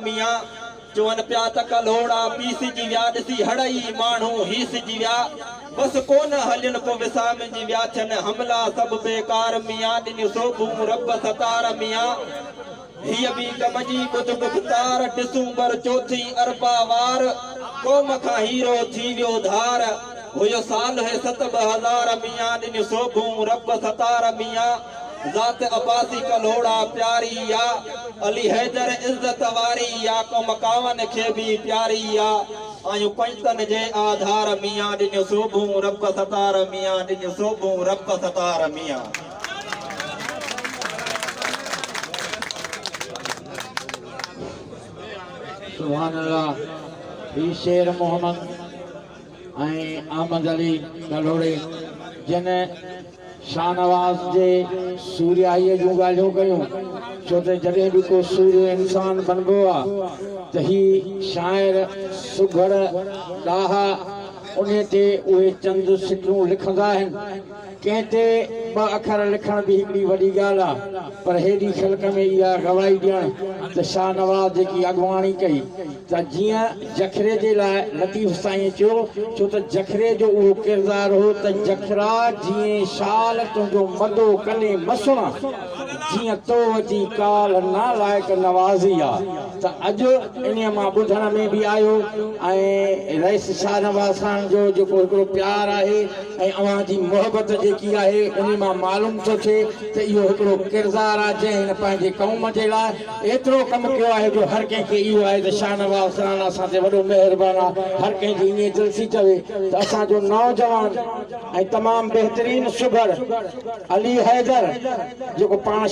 ميان. چون پيا ته ڪلهوڙا پيسجي ويا ڏسي هڙئي ماڻهو هيسجي ويا. بس ڪونه هلين پو وسامجي ويا ٿين حملا سڀ بيڪار ميان ڏنيون سوڀون رب ستار ميان. هيء به ڪم جي ٻڌ گفتار ڊسمبر چوٿين اربع وار قوم کان هيرو ٿي ويو ڌار هيو سال هي ست 2000 ميان ڏنيون سوڀون رب ستار ميان ذات عباسي ڪلهوڙا پياري يا علي حيدر عزت واري يا قوم ڪاون کي به پياري يا آيون پنجتن جي آڌار ميان ڏنيون سوڀون رب ستار ميان ڏنيون سوڀون رب ستار ميان. سبحان الله هي شير محمد ۽ احمد علي ڪلهوڙي جن شاهنواز جي سورهيائيء جون ڳالهيون ڪيون، ڇو ته جڏهن به ڪو سورهيو انسان بنبو آ ته هي شاعر، سگهڙ، ڏاها انهي تي اهي چند سٽون لکندا آهن. ڪنهن تي ٻه اکر لکڻ به هڪڙي وڏي ڳالهه آ، پر هيڏي خلق ۾ اها گواهي ڏيڻ ته شاهنواز جيڪي اڳواڻي ڪئي ته جيئن جکري جي لاء لطيف سائينء چيو، ڇو ته جکري جو اهو ڪردار هو ته جکرا جيئن شال تنهنجو مدو ڪني مسڻ، جيئن تو اچي ڪالهه نالائق نوازي آ ته اڄ انهيء مان ٻڌڻ ۾ به آيو ۽ رئيس شاهنواز خان جو جيڪو هڪڙو پيار آهي ۽ اوهان جي محبت جيڪي آهي انهي مان معلوم ٿو ٿئي ته اهو هڪڙو ڪردار آهي جنهن هن پنهنجي قوم جي لاء ايترو ڪم ڪيو آهي جو هر ڪنهن کي اهو آهي ته شاهنواز خان اسان تي وڏو مهربان آهي هر ڪنهن جي ائين دل ٿي چوي ته اسان جو نوجوان ۽ تمام بهترين سگهڙ علي حيدر جيڪو پاڻ.